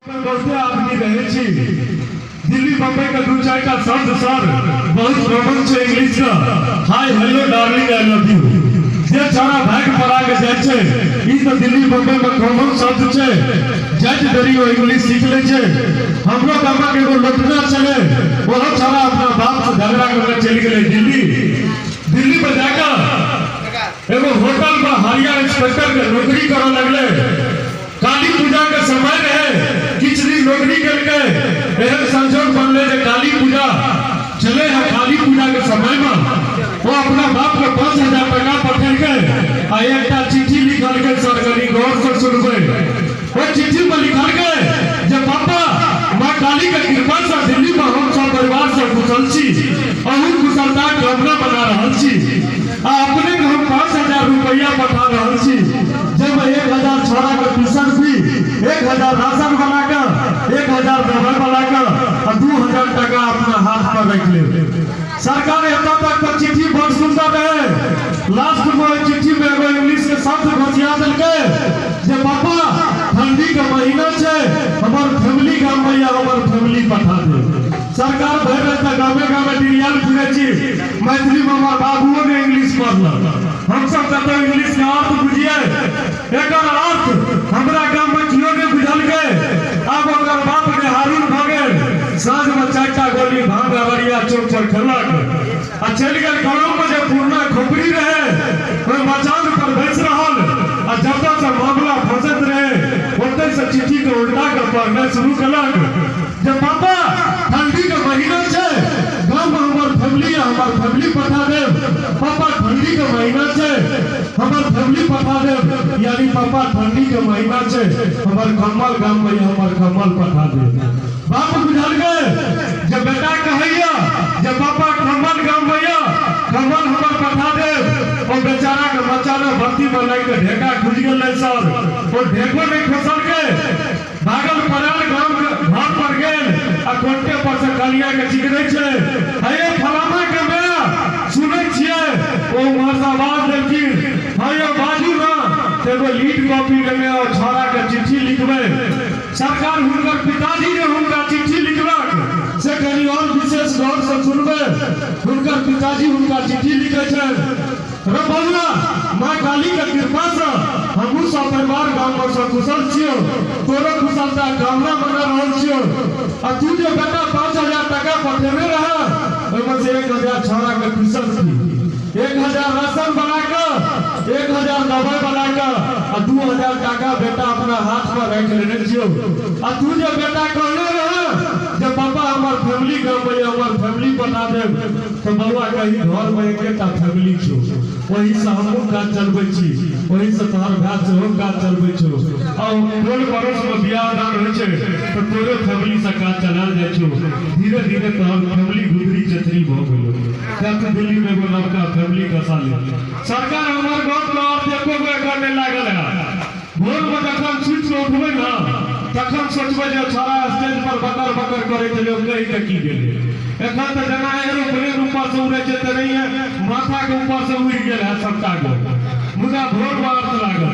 बहुते आदमी रहै छी। दिल्ली बम्बई के दू चारिटा शब्द सर बहुत कॉमन छै इंग्लिश के, hi hello darling I love you. जे छौड़ा भागि पड़ा के जाइ छै, ई तऽ दिल्ली बम्बई में कॉमन शब्द छै, जाइत देरी ओ इंग्लिश सीख लै छै। हमरो गामक एगो लोटना छलै, ओहो छौड़ा अपना बाप से झगड़ा कऽ के चलि गेलै दिल्ली। दिल्ली में जाकऽ एगो होटल में हालिया इंस्पेक्टर के नौकरी करऽ लगलै। काली पूजा के समय रहे, किछु दिन नौकरी केलकै। एहन संजोग बनलै जे काली पूजा चले है। काली पूजा के समय में वो अपना बाप के 5000 टका पठेलकै आ एकटा चिट्ठी लिखलकै। सर, कनी गौर से सुनबै। ओ चिट्ठी में लिखलकै जे पापा, माँ काली के कृपा से दिल्ली में हम सब परिवार से कुशल छी, अहू कुशलता कामना बना रहल छी आ अपने के हम 5000 रुपया पठा रहल छी, जाहिमे 1000 छोड़ा के ट्यूशन फी, 1000 राशन वाला के, 1000 दवाई वाला के आ 2000 टका अपना हाथ पर रख लेब। सरकार, एतऽ तक तऽ चिट्ठी बड़ सुंदर रहे, लास्ट में ओहि चिट्ठी में एगो इंग्लिश के शब्द घोसिया देलकै जे पापा, ठंडी के महीना छै, हमर फैमिली गाम में या हमर फैमिली पठा दे। सरकार, भरि राति तऽ गामे गामे डिरियाल फिरै छी मैथिली में। हमर बाबुओ ने इंग्लिश पढ़लक, हमसब कतौ इंग्लिश के अर्थ बुझिए? एकर अर्थ हमरा गाम में केओ नहि बुझलकै। आब ओकर बाप के हारून भऽ गेल। साँझ में चारिटा गोली भांग अररिया चौक पर खेलक आ चलि गेल गाँव में। जे पुरना खोपड़ी रहे, ओहि मचान पर बैस रहल आ जतऽ से मामला फंसैत रहे, ओतै से चिट्ठी के उल्टा के पढ़नाइ शुरू केलक जे पापा, ठंडी के महीना छै, गाँव में हमर फैमिली है, हमर फैमिली पठा देब। पापा, ठंडी के महीना छै, हमर फैमिली पठा देब। यानी पापा, ठंडी के महीना छै, हमर कम्बल गाम में, हमर कम्बल पठा देब। बाप बुझल गए जे बेटा कहैया जे पापा, कम्बल गाम में या, कम्बल हमर पठा देब। ओ बेचारा के मचाना भर्ती में लागि के ढेका खुजि गेलै सर। ओ ढेको नहि खोसल के भागल पड़ल गाम के घर पर गेल आ कोटे पर से कलिया के चिकरै छै, हे फलाना के माय, सुनै छियै? ओ उम्हर से आवाज देलखिन, हँ यौ, बाजू ना। तऽ एगो लीड कॉपी लेने और छौड़ा के चिट्ठी लिखबै। सरकार, हुनकर पिताजी जे हुनका चिट्ठी लिखलक, से कनि और विशेष गौर से सुनबै। हुनकर पिताजी हुनका चिट्ठी लिखै छनि, रे बबुआ, माँ काली के कृपा से हमहूँ सब परिवार गाँव में सब कुशल छियो, तोरो कुशलता कामना मना रहल छियो आ तू जे बेटा 5000 टका पठेने रह, ओहिमे से 1000 छौड़ा के ट्यूशन फी, 1000 राशन बना के, 1000 दवाई बना के आ 2000 टका बेटा अपना हाथ पर राखि लेने छियो। आ तू जे बेटा कहने रह जे पापा, हमर फैमिली गाँव में, हमर फैमिली बना देब, तऽ बउआ, कही घर में एकेटा फैमिली छौ, ओही से हमहूँ काज चलबै छी, ओही से तोहर भाय सेहो काज चलबै छौ आ टोल पड़ोस में बियाह दान होइ छै तऽ तोरे फैमिली से काज चलायल जाइ छौ। धीरे धीरे तोहर फैमिली गुदरी चचरी भऽ गेलो, तें तू दिल्ली में एगो नवका फैमिली कसा ले। सरकार, हमर गप के अर्थ एको गो एकर नहि लागल है। भोर में जखन सुति कऽ उठबै ने, तखन सोचबै जे छौड़ा स्टेज पर बकर बकर करै छलै, ओ कहि कऽ की गेलै? एखन तऽ जेना एरोप्लेन ऊपर से उड़ै छै, तेनाहिए माथा के ऊपर से उड़ि गेल है सबटा गप, मुदा भोर में अर्थ लागल।